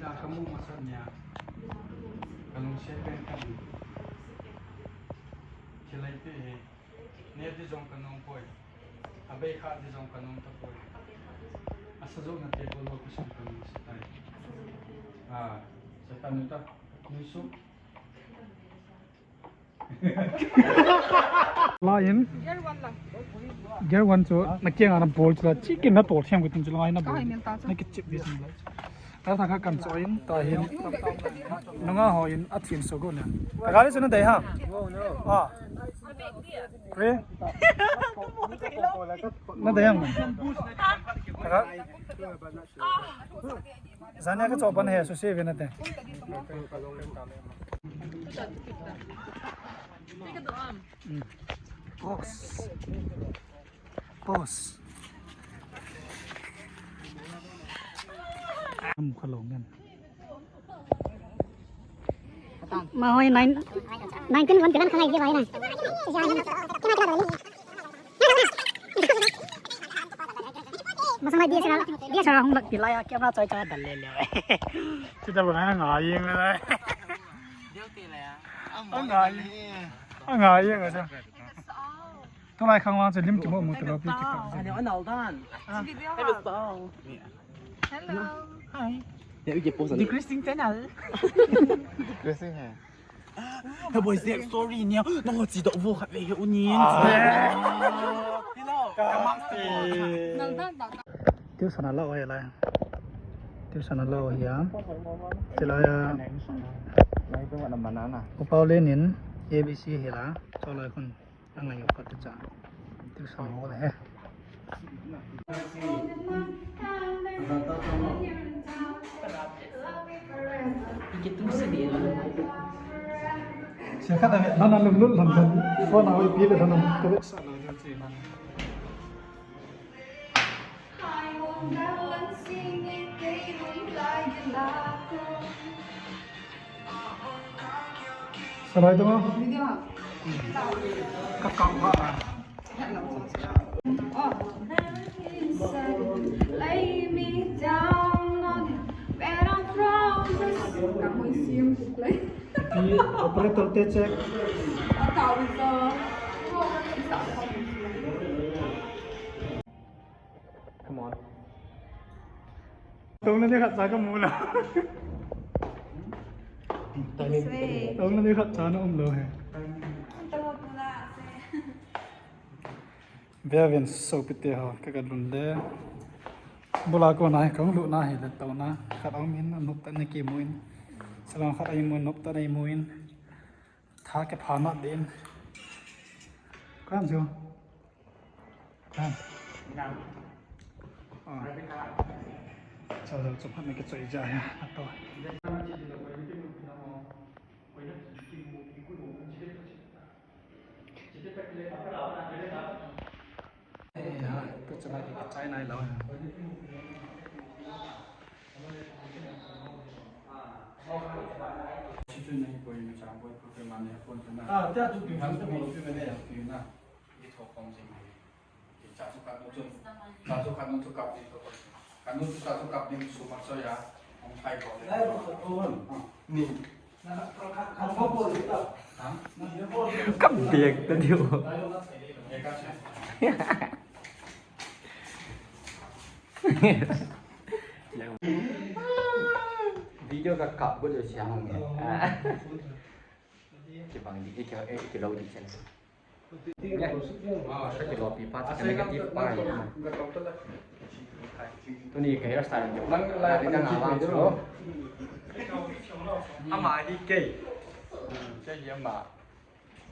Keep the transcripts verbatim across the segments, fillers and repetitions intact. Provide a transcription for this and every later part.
da kamu masat nia. Kalungset pen khat. Thilai pe he. Ne di jong kanom poi. Abei kha di jong kanom tapoi. Asa jo na te bol ho kisum kanom sitai. Ah, sa kanu ta. Nusu. La in. Gear one la. Gear one chu na kiang ana bol chu la, chicken na tol thiam kitin chu la, na bol. Kahai mel ta chu. Na kichip di chu la. Ta ta ka kan chu in, ta hin. Nunga ho in a thin so go na. Ka gari chu na dei ha. Ah. Re. Na dei ha. Ka ga. Zania ka chopan he, so se ve na te. Mm. Boss. Boss. Am khalong ngan. Mahoi nine, nineteen one pilan khangai je bai na. Masang lai D S L R, D S L R hung lak pilai a, camera choi choi dal le le. Chuta bang ngai yeng le. Deu te le. Ngai. Ngai yeng a. Tulai khang vang chu lim kimo mo talo pi kikap. Hello. Hi. Decreasing channel. Decreasing hai. He boy, Zek, sorry nia. Nang chi doh vo khat ve he u nin. Hello. Tuition a la o he lai. Tuition a la o he a. Chilai a. Upau le nin. A B C hi la, cho lai khun, ang ayo khat cha. Tu sa mo le he. Ikitu sa dia. Siya ka na, na, na, lum, lum, lum, lum. Phone away, pili, na, na, ka, sa, na, na, na. Salai tu mo? Video. Kakak ba? Lay me down on it when I'm frozen. Kamu sim play. Di operator te check. Kau itu. Come on. Tong na ni khat cha ka mu la. Tong na ni khat cha na um lo he. Tong na ni khat cha na um lo he. Veuvin sopite ho, ka ga lhun le. Bula kona hi, ka hung lhun na hi le tona. Khat aum in, nop tah in kimu in. Salam khat amu in, nop tah in amu in. Tha kipha na din. Kan jo. Kan. Nang. Ah. Chalo, chaphat na kichoi ja ya. Ato. Eh, ha, tu chama ki kachai nai lo. Situ nai poi na chang poi ko ke mane kon na. Ah, ta tu tu tu na. Ki tho kom jing. Ki cha chu khat nu chu, cha chu khat nu chu kap ding ko. Khat nu chu cha chu kap ding su ma cho ya. Hong khai ko le. Lai ko ko. Ni. Kap ding ta diu. Video ka kap ko jo siang. Kibang di, iki, iki lo di chen. Ka kilopi pa chu ka negative pa hi. Tuni ka hairstyle. Nang la ka nga vang chu. Ama hi kei. Kei hi ama.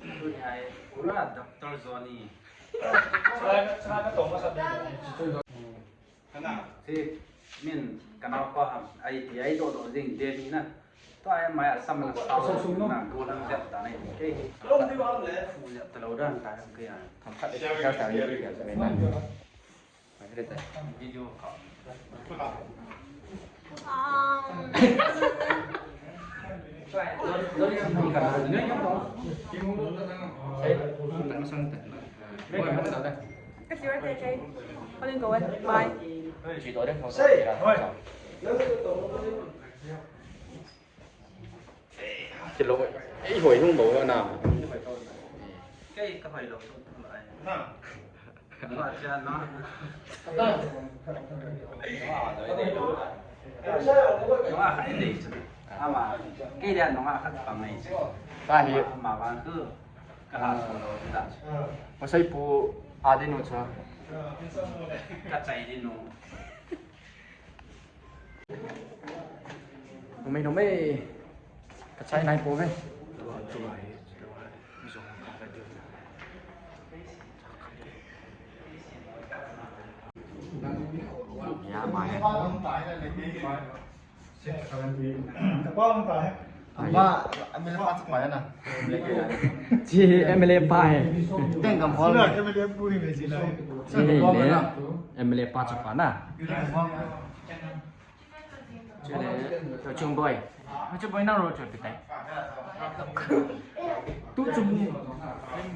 Tuni hi pura Doctor Johnny. Ana. Si, min, ka nao pa ham, ai ti, ai do do jing, Delhi na. To ai mai Assam la sa, so, so, no. Na, go lang jep ta nai, ke. Lo di wa le. Mu jep ta lo dan ta, ke ya. Tham khat, ka sa ri, ke ya, sa ri na. Mai re ta. Video ka. Kilo, ei, hoi hung lo na. Kei ka hoi lo. Na. Ama, kei dia nunga khat pa ngai. Tahi. Ama vang khu ka ha so lo da. Masai pu adi nu cha. Ka chai di nu. Numei, numei. Ka chai nai po ve. Ya, mai. Apa, M L A pa chapa na. Chi M L A pa he. Teng kam hol. M L A pu hi ve chi na. Chi le M L A pa chapa na. Chule, to Chung Boy. Chung Boy nang role chu pi tai. Tu Chung Boy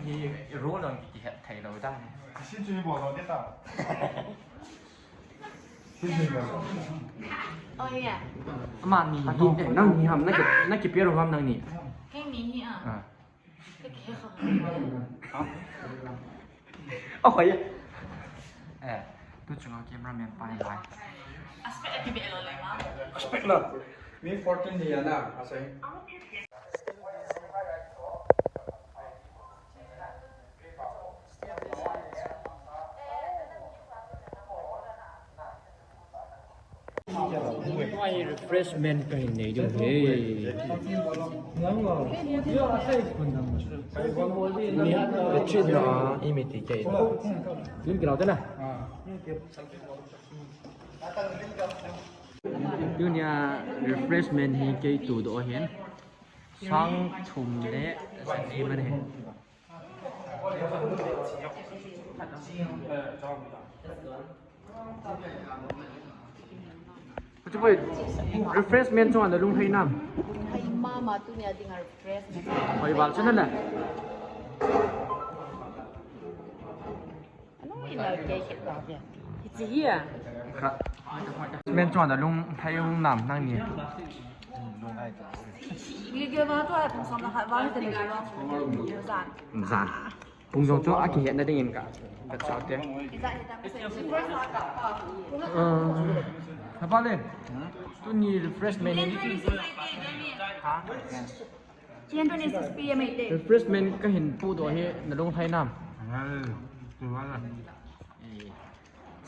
hi role dang ki het thei lo ta. Sin chu bol lo de ta. Oh yeah. Ama ni hi, eh, nang ni ham, na ki, na ki pia ro ham nang ni. Kei ni hi a. Ah. Kei ki ha. Ha? Oh, yeah. Eh, tu chunga cameraman pa hi lai. Aspect a ki be lo le ma. Aspect la. Mi fourteen ni ya na, asai. Refreshment kahin nei diu ahi. Ka treat na, imi ti kei. Lim kira tena. Tunia refreshment hi kei todoh ahin. Sang thum le sagi man ahi. Refreshment chunga nalung hai nam? Hai mama, tunia dinga refreshment. Hoi bal chun na. Ano ina kei kei ta dia. Hichi hia. Refreshment chunga nalung hai nam nangni? Gige ba tua pung som la khat ba ni te le ba. Zan. Zan. Pung jong chu akihetna dingin ka, ka chate. Hapa le, tuni refreshment. Refreshment kahin podoh hi nalung hai nam?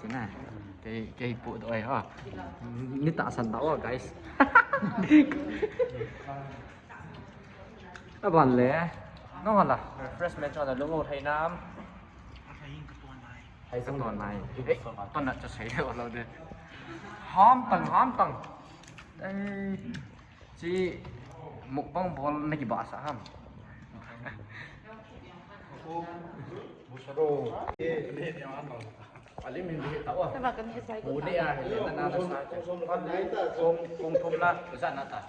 China, kei, kei podoh ahi ho. Ni tahsan tao, guys. Aban le, nangho la, refreshment chunga nalung hai nam? Hai ka ton nai. Ei, ton na cha sei le lo de. Ham tang, ham tang. Ei, chi mukbang bol na kibahsah ham? Alim in di tao. Tama kami sa ko. Uni a, na na na sa. Kong, kong thum la, sa na ta.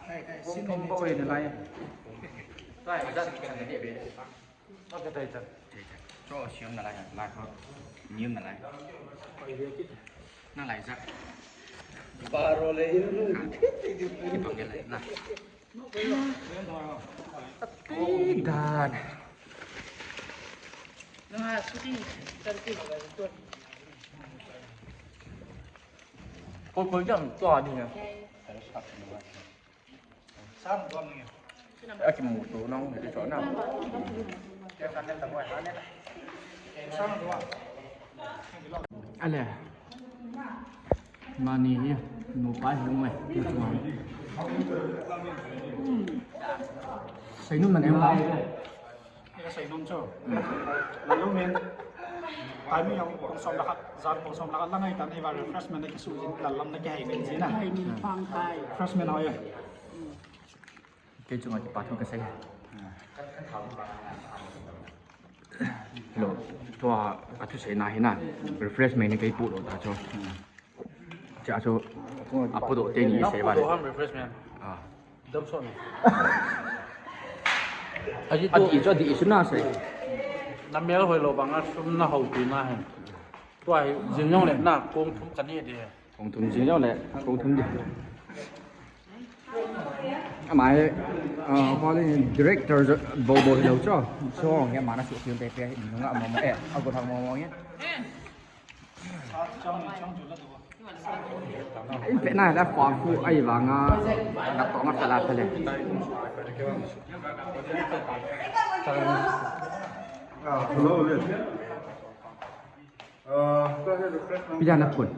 Kong thum ba oi na lai. Sa, sa ka ni be. Cho siam na lai, lai ko. Niam na lai. Na lai sa. Baro le in. Ipang lai na. Ati dan. Koi koi jam tua ni. Akimuto nang hiti chona. Ale. Mani hi nupa hi ngai. Seinum na nem lai. Ika seinum chu. Lalu min. Timing jong pung som le khat, jan pung som le khat lang ahi tan, iva refreshment na kisu jin, lalam na kihei min jin a. Hai min pang kai. Refreshment hoi. Kei chunga kipa thu kasei. Hello. Tua, athusei na hi na. Refreshment ni kei podoh ta chu. Cha chu. Apodoh teni sei ba le. Podoh ham refreshment. Ah. Dam son. Aji tu. Adi chu adi isu na sei. Na mel hoi lou banga sum na hou ti na he. Tua hi jing jong le na kong thum kani de. Kong thum jing jong le, kong thum di. Ama hi, ah, director jo, bo bo hilou cho. So, nge mana su film pe pe, nunga mo mo, eh, ago thang mo mo nge. Ei, pe na la kwa ku, ai vanga, na to nga pela pele. Ah, hello, le. Pida na phone.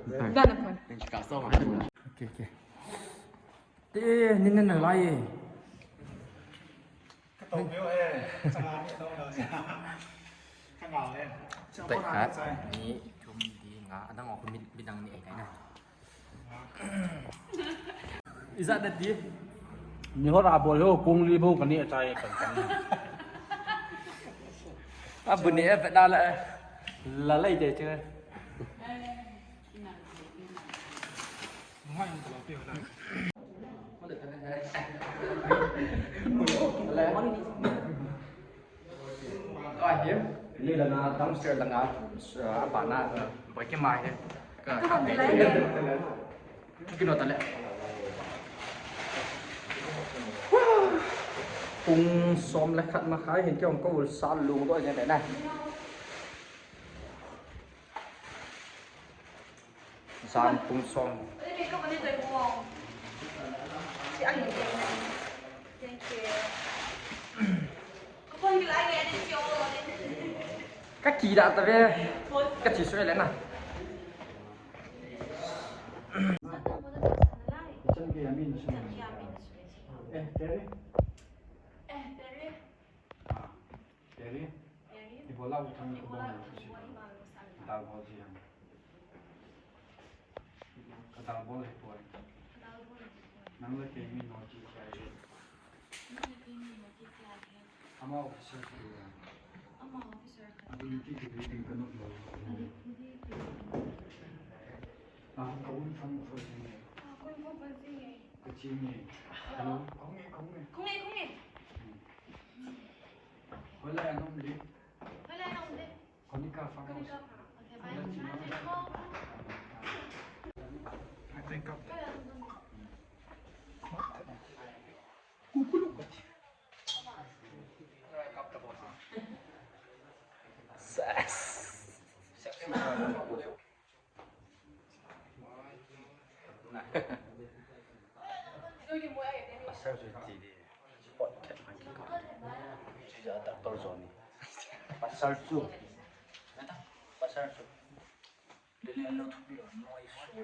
Pida na phone. Okay, okay. Te, ni na na lai. Te khat, ni thum, li nga, adang o mi, midang ni ai na. Ijat na ti. Ni hora bol ho kong li bo kani achai kan kan. Abu ni e peda la. La lai de che. Tua hi, ni langa downstairs langa, ah, apa na, ah, boi ke mai he. Ka, ka, ka kino ta le. Pung som le khat ma khai hin ke ong ko ul sa lung do je le na. Jan pung som. Thank you. Ka kida ta ve. Ka chi soi le na. Yamin Suresh. Yamin Suresh. Eh, Terry? Eh, Terry. Ah, Terry? Terry? Ibola uthang ko bang Suresh. Dal bol ji ham. Ka dal bol he poi. Ka dal bol he poi. Nang le kei mi no ji kya he. Nang le kei mi no ji kya he. Ama officer ki ya. Ama officer ki ya. Adi ki ki ki ka no lo. Adi ki ki ki. Ah, ka un phang phang ji ne. Ah, ka un phang phang ji ne. Ka ji ne. Hello. Hello. Kong e, kong e. Kong e, kong e. Hmm. Hola ya nom de. Hola ya nom de. Konika phang. Konika phang. Okay, bye. Hola, Chino. Bye. Bye. Bye. Bye. Kukuluk. Pastor chu ti di. Spot check man ki. Chu ja doctor Johnny. Pastor chu. Pastor chu. Lele lo thupi lo noi su.